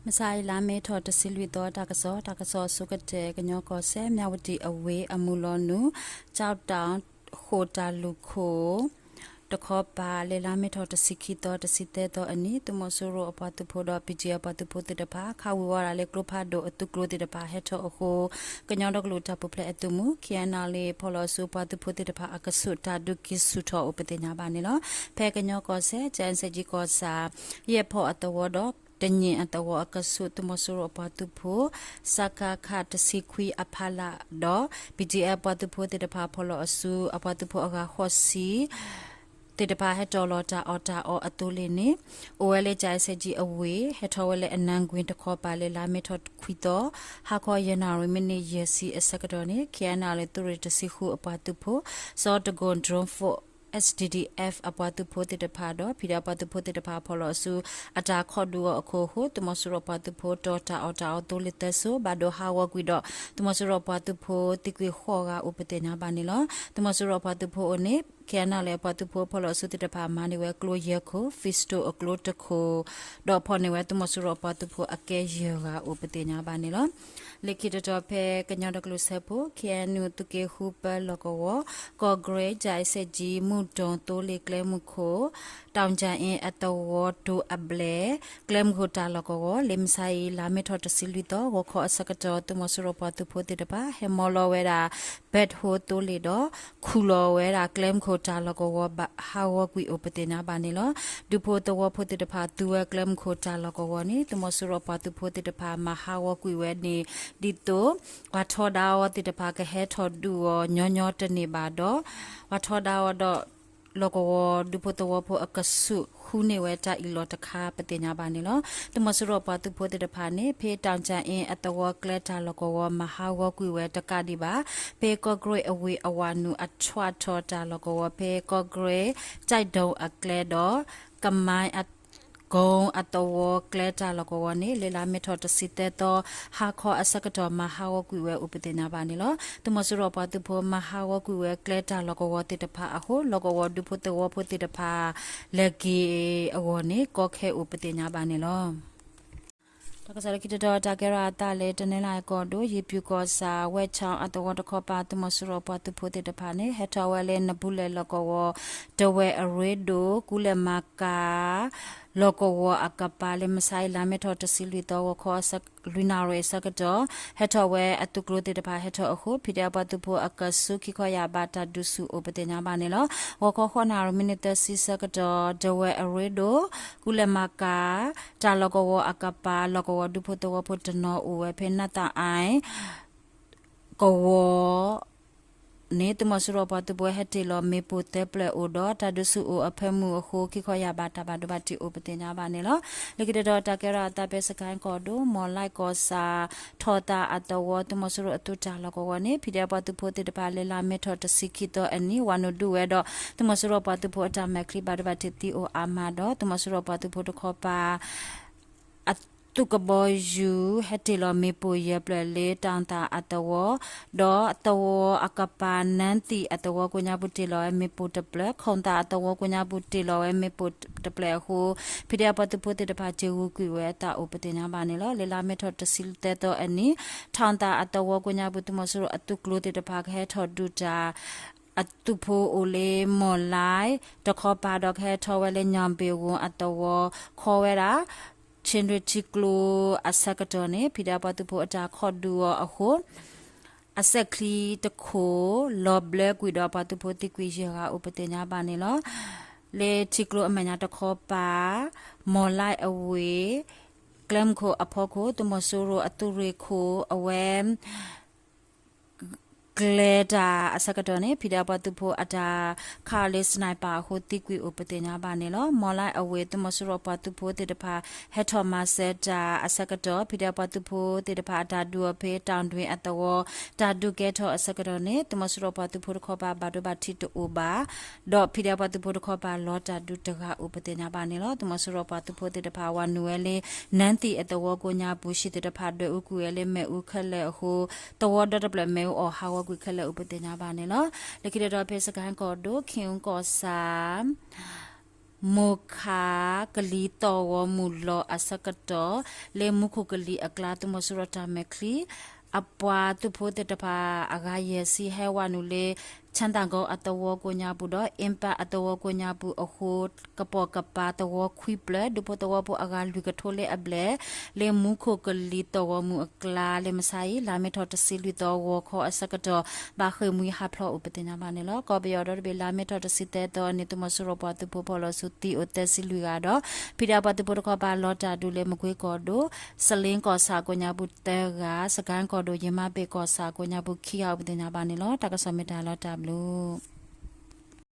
မုၢ်ဆါအံၤ လါမ့ၤထီၣ်တဆံလွံၢ်သီ တၢ်ကစီၣ်, တၢ်ကစီၣ်အဆိကတၢၢ် ကညီကီၢ်စဲၣ် မၠးဝတံၣ်အဝ့ၢ် အမုၢ်လီၤနုာ် ကၠီၣ်တဲၣ် ဃိာ်တၢ်လူၢ်ခိၣ် တခီပၤ လၢလါမ့ၤထီၣ်တဆံခံသီ တဆံသၢသီအနံၤ သုးမီၤစိရိၤအပှၤသုးဖိဒီး ပံၣ်ကၠံၣ်အပှၤသုးဖိသ့ၣ်တဖၣ် ခးဝံၤဝဲဒၣ်လၢကျိဖးဒိၣ်အသုးကျိၤသ့ၣ်တဖၣ်ဟဲထီၣ်အဃိ ကညီဒီကလုာ်တၢ်ပူၤဖျဲးအသုးမုၢ် ခ့ၣ်အဲၣ်ယူၣ်အ့လ်အ့ ဖီၣ်လီၤအစုအပှၤသုးဖိသ့ၣ်တဖၣ်အကဆူး တၢ်ဒုးက့ၤဆူၣ်ထီၣ်အိၣ်ပသ့ၣ်ညါဘၣ်န့ၣ်လီၤ. ဖဲကညီကီၢ်စဲၣ် ကၠၣ်အဲၣ်စဲၣ်ကၠံကီၢ်ဆၣ် ယဲၢ်ဖီၣ်အသဝီဒီး တညၣ်အသဝီအကဆူး သုးမီၤစိရိၤအပှၤသုးဖိ စကခ တဆံခွံအဖီလာ်ဒီး ပံၣ်ကၠံၣ်အပှၤသုးဖိသ့ၣ်တဖၣ် ဖီၣ်လီၤအစုအပှၤသုးဖိအဂၤဃိးဆံ သ့ၣ်တဖၣ်ဟဲတီၣ်လီၤတၢ်အီၣ်တၢ်အီအသိလ့ၣ်န့ၣ် အိၣ်ဝဲလၢကၠၣ်အဲၣ်စဲၣ်ကၠံအဝ့ၢ် ဟဲထီၣ်ဝဲလၢအနါကွ့ၢ်တခီပၤလၢလါမ့ၤထီၣ်ခွံသီ ဟါခီယဲၢ်နၣ်ရံၣ်မံးနံးယဲၢ်ဆံအဆၢကတီၢ်န့ၣ် ခ့ၣ်အဲၣ်ယူၣ်အ့လ်သုးရ့ၣ်တဆံဃုအပှၤသုးဖိ စီၤတကိၣ် drone force S D D F အပှၤသုးဖိသ့ၣ်တဖၣ်ဒီး ဖံးဒဲးအပှၤသုးဖိသ့ၣ်တဖၣ် ဖီၣ်လီၤအစု အတၢ်ခိးဒုးအီၤအခိၣ်အဃိ သုးမီၤစိရိၤအပှၤသုးဖိတီၢ်တၢ်အီၣ်တၢ်အီသိလ့ၣ်သၢစိ ဘၣ်ဒိဟးဂီၤကွံာ်ဒီး သုးမီၤစိရိၤအပှၤသုးဖိသံကွံာ်ဃိးဂၤအိၣ်ပသ့ၣ်ညါဘၣ်န့ၣ်လီၤ. သုးမီၤစိရိၤအပှၤသုးဖိအအိၣ်န့ၣ် ခ့ၣ်အဲၣ်ယူၣ်အ့လ် အပှၤသုးဖိဖီၣ်လီၤအစုသ့ၣ်တဖၣ် မၤန့ၢ်ဝဲကျိယဲၢ်ခိၣ် pistol အကျိတခိၣ် ဒီးဖီၣ်န့ၢ်ဝဲသုးမီၤစိရိၤအပှၤသုးဖိအကဲယဲၢ်ဂၤအိၣ်ပသ့ၣ်ညါဘၣ်န့ၣ်လီၤ. လၢခံတတီၤဖဲကညီဒီကလုာ်စၢဖှိၣ် ခ့ၣ်အဲၣ်ယူၣ် သုးက့ဃုပၢလီၢ်ကဝီၤ ကီၢ်ကရ့ၣ် ကၠၣ်အဲၣ်စဲၣ်ကၠံ မုၢ်ဒိၣ်သိလ့ၣ်ကျဲမုၢ်ခိၣ် တီၣ်ကၠၣ်အ့အသဝီတိၤအဘျဲၣ် ကျဲမုၢ်ခိၣ်တၢ်လီၢ်ကဝီၤ လၢမုၢ်ဆါအံၤ လါမ့ၤထီၣ်တဆံလွံၢ်သီ ဂီၤခီအဆၢကတီၢ် သုးမီၤစိရိၤပှၤသုးဖိသ့ၣ်တဖၣ် ဟဲမီလီၤဝဲဒၣ် ဘဲၣ်ဟိသိလ့ၣ်ဒီး ခူၣ်လီၤဝဲဒၣ်ကျဲမုၢ်ခိၣ်တၢ်လီၢ်ကဝီၤ ဘၣ်ဟးဂီၤကွံာ်အိၣ်ပသ့ၣ်ညါဘၣ်န့ၣ်လီၤ. ဒူဖိသဝီဖိသ့ၣ်တဖၣ် သူဝဲကျဲမုၢ်ခိၣ်တၢ်လီၢ်ကဝီၤန့ၣ် သုးမီၤစိရိၤပှၤသုးဖိသ့ၣ်တဖၣ် မၤဟးဂီၤကွံာ်ဝဲန့ၣ် ဒ်သိး ပှၤထီဒါအီၤသ့ၣ်တဖၣ်ကဟဲထီၣ်ဒုးအီၤညီညီတန့ၢ်ဘၣ်ဒီး ပှၤထီဒါအီၤဒီး လီၢ်ကဝီၤဒူဖိသဝီဖိအကဆူး ဃုန့ၢ်ဝဲတၢ်အံၤလီၤတခါပသ့ၣ်ညါဘၣ်န့ၣ်လီၤ. သုးမီၤစိရိၤပှၤသုးဖိသ့ၣ်တဖၣ်န့ၣ် ဖဲတီၣ်ကၠၣ်အ့အသဝီကျဲတၢ်လီၢ်ကဝီၤ မၤဟးဂီၤကွံာ်ဝဲတကးဒံးဘၣ် ဖဲကီၢ်ကရ့ၣ်အဝ့ၢ်အဝၤနုာ်အထွးထီၣ်တၢ်လီၢ်ကဝီၤ ဖဲကီၢ်ကရ့ၣ် ကၠဲးဒိၣ်အကျဲဒီး ကမါ ကိအသဝီကျဲတၢ်လီၢ်ကဝီၤန့ၣ် လၢလါမ့ၤထီၣ်တဆံသၢသီ ဟါခီအဆၢကတီၢ် မၤဟးဂီၤကွံာ်ဝဲအိၣ်ပသ့ၣ်ညါဘၣ်န့ၣ်လီၤ. သုးမီၤစိရိၤပှၤသုးဖိ မၤဟးဂီၤကွံာ်ဝဲကျဲတၢ်လီၢ်ကဝီၤသ့ၣ်တဖၣ်အဃိ လီၢ်ကဝီၤဒူဖိသဝီဖိသ့ၣ်တဖၣ် လဲၤက့ၤအဂီၢ်န့ၣ် ကီခဲအိၣ်ပသ့ၣ်ညါဘၣ်န့ၣ်လီၤ. တၢ်ကစီၣ်လၢခံတတီၤ တၢ်ကဲထီၣ်အသးလၢ တနီသရံၣ်ကီၢ်ဒိၣ် ယ့ၤပူၤကီၢ်ဆၣ် ဝဲၢ်ခၠီအသဝီတခီပၤ သုးမီၤစိရိၤပှၤသုးဖိသ့ၣ်တဖၣ်န့ၣ် ဟဲထီၣ်ဝဲလၢနဘူးလဲၣ်လီၢ်ကဝီၤ တဝဲၢ်အရ့ဒိၣ် ကူလဲၣ်မၤကၤ လီၢ်ကဝီၤအကပၤ လၢမုၢ်ဆါအံၤ လါမ့ၤထီၣ်တဆံလွံၢ်သီ ဂီၤခီ လွံၢ်နၣ်ရံၣ်အဆၢကတီၢ် ဟဲထီၣ်ဝဲအသုးကျိၤသ့ၣ်တဖၣ်ဟဲထီၣ်အဃိ ဖံးဒဲးအပှၤသုးဖိအကဆူး ခံခီယာ်ဘး တၢ်ဒုးဆူၣ်အိၣ်ပသ့ၣ်ညါဘၣ်န့ၣ်လီၤ. ဂီၤခီ ဃိးနၣ်ရံၣ်မံးနံးသၢဆံဆၢကတီၢ် တဝဲၢ်အရ့ဒိၣ် ကူလဲၣ်မၤကၤ တၢ်လီၢ်ကဝီၤအကပၤ လီၢ်ကဝီၤဒူဖိသဝီဖိတနီၤအိၣ်ဝဲဖဲ နးသးအံ ကဝီၤ န့ၣ် သုးမီၤစိရိၤပှၤသုးဖိဟဲတ့ၢ်လီၤမ့ၣ်ပိၢ်သၢဖျၢၣ်အိၣ်ဒီး တၢ်ဒုးဆူၣ်အိၣ်အဖၢမုၢ်အဃိ ခံခီယာ်ဘး တၢ်ဘၣ်ဒိဘၣ်ထံးအိၣ်ပသ့ၣ်ညါဘၣ်န့ၣ်လီၤ. လၢခံတတီၤ တၢ်ကဲထီၣ်အသးဖဲစကဲၣ်ကီၢ်ဒိၣ် မီၢ်လၢ်ကီၢ်ဆၣ် ထီၣ်သးအသဝီ သုးမီၤစိရိၤအသုးတၢ်လီၢ်ကဝီၤန့ၣ် ဖံးဒဲးပှၤသုးဖိသ့ၣ်တဖၣ် လၢလါမ့ၤထီၣ်တဆံခံသီအနံၤ ဝၤနုာ်ဒုးဝဲဒီး သုးမီၤစိရိၤပှၤသုးဖိအတၢ်မဲာ်ချံဘၣ်ဒိဘၣ်ထံးသံအိၣ်အါမးဒီး သုးမီၤစိရိၤပှၤသုးဖိတခီပၤ အသုးကဘီယူၤ ဟဲတ့ၢ်လီၤမ့ၣ်ပိၢ်ယဲၢ်ဖျၢၣ်လၢ တၢ်သးအသဝီ ဒီးသဝီအကပၤ နၢသံၣ်အသဝီကိးညါပူၤတ့ၢ်လီၤဝဲမ့ၣ်ပိၢ်တဖျၢၣ်, ခိၣ်သးအသဝီကိးညါပူၤတ့ၢ်လီၤဝဲမ့ၣ်ပိၢ်တဖျၢၣ်အဃိ ဖံးဒဲးပှၤသုးဖိသ့ၣ်တဖၣ် စ့ၤဂုၤကွံာ်ဝဲအသးအိၣ်ပသ့ၣ်ညါဘၣ်န့ၣ်လီၤ. လၢလါမ့ၤထီၣ်တဆံသၢသီအနံၤ ထၣ်သးအသဝီကိးညါပူၤ သုးမီၤစိရိၤအသုးကျိၤသ့ၣ်တဖၣ် ကဟဲထီၣ်ဒုးတၢ် အသုးဖိအိၣ်လၢမီၢ်လၢ်တခီပၤဒီး ကဟဲထီၣ်ဝဲလၢညါဘ့ၣ်ဝူၤအသဝီ ခီဝဲဒၣ် ဆ့ၣ်ရ့ၣ်ထံကျိအဆၢကတီၢ်န့ၣ် ဖံးဒဲးပှၤသုးဖိအတၢ်ခိးဒုးအီၤအဃိ အစဲးချံတခိၣ် လီၤဘျၢကွံာ်ဒီးပှၤသုးဖိသံကွံာ်ယဲၢ်ဂၤအိၣ်ပသ့ၣ်ညါဘၣ်န့ၣ်လီၤ. လၢထံကျိအမဲာ်ညါတခီပၤ မီၢ်လၢ်အဝ့ၢ် ကျဲမုၢ်ခိၣ်အဖီခိၣ် သုးမီၤစိရိၤအသုးရ့ၣ်ခိၣ်အဝဲ ကျဲၤတၢ်အဆၢကတီၢ်န့ၣ် ဖံးဒဲးပှၤသုးဖိအတၢ်ခးလၢ sniper အဃိ သံကွံာ်အိၣ်ပသ့ၣ်ညါဘၣ်န့ၣ်လီၤ. မီၢ်လၢ်အဝ့ၢ် သုးမီၤစိရိၤပှၤသုးဖိသ့ၣ်တဖၣ် ဟဲထီၣ်မၤစၢၤတၢ်အဆၢကတီၢ် ဖံးဒဲးပှၤသုးဖိသ့ၣ်တဖၣ်အတၢ်ဒုးအီၤဖဲ တၢ်ဒွံအသဝီ တၢ်ဒုးကဲထီၣ်အဆၢကတီၢ်န့ၣ် သုးမီၤစိရိၤပှၤသုးဖိတခီပၤ ဘၣ်ဒိဘၣ်ထံးတအိၣ်ဘၣ် ဒီးဖံးဒဲးပှၤသုးဖိတခီပၤ လီၤတၢ်ဒုးတဂၤအိၣ်ပသ့ၣ်ညါဘၣ်န့ၣ်လီၤ. သုးမီၤစိရိၤပှၤသုးဖိသ့ၣ်တဖၣ် ဝၤနုာ်ဝဲလၢ နၢသံၣ်အသဝီကိးညါပူၤ ဟံၣ်သ့ၣ်တဖၣ်ဒွဲၣ်အူကွံာ်ဝဲလၢမ့ၣ်အူခဲလၢာ်အဃိ သဝီဒီတဖျၢၣ်မ့ၣ်အူအီၣ်ဟးဂီၤကွံာ်ခဲလၢာ်အိၣ်ပသ့ၣ်ညါဘၣ်န့ၣ်လီၤ. လၢခံတတီၤဖဲစကဲၣ်ကီၢ်ဒိၣ် ခ့ၣ်အူကီၢ်ဆၣ် မိၢ်ခးကလံၤသီၣ်ဂီၤမုၢ်လီၤအဆၢကတီၢ် လၢမူခိၣ်ကလံၤအကျါ သုးမီၤစိရိၤတၢ်မဲာ်ချံ အပှၤသုးဖိသ့ၣ်တဖၣ်အဂၤယဲၢ်ဆံဟဲဝဲနုာ်လၢ ချၣ်သၣ်ကီအသဝီကိးညါပူၤဒီး အ့ၣ်ပၣ်အသဝီကိးညါပူၤအဃိ ကပိာ်ကပၤသဝီခွံဖျၢၣ် ဒူဖိသဝီဖိအဂၤလွံၢ်ကထိလၢအဘျဲၣ် လၢမူခိၣ်ကလံၤသီၣ်ဂီၤမုၢ်အကျါ လၢမုၢ်ဆါအံၤ လါမ့ၤထီၣ်တဆံလွံၢ်သီဂီၤခီအဆၢကတီၢ် ဘၣ်ဃ့ၢ်မှံဟးဖျိးအိၣ်ပသ့ၣ်ညါဘၣ်န့ၣ်လီၤ. ကီၢ်ပယီၤဒီတဘ့ၣ် လါမ့ၤထီၣ်တဆံသၢသီန့ၣ် သုးမီၤစိရိၤပှၤသုးဖိဖီၣ်လီၤဆူသံအိၣ်သၢဆံလွံၢ်ဂၤဒီး ဖံးဒဲးပှၤသုးဖိတခီပၤလီၤတၢ်ဒုးလၢမကွ့ကီၢ်ဒိၣ် စလ့ကီၢ်ဆၣ်ကိးညါပူၤသၢဂၤ, စကဲကီၢ်ဒိၣ် ယမၤဘ့ၣ်ကီၢ်ဆၣ်ကိးညါပူၤခံဂၤ အိၣ်ပသ့ၣ်ညါဘၣ်န့ၣ်လီၤ. တၢ်ကစီၣ်မ့ၢ်တၢ်လီၤတၢ်ဘျုး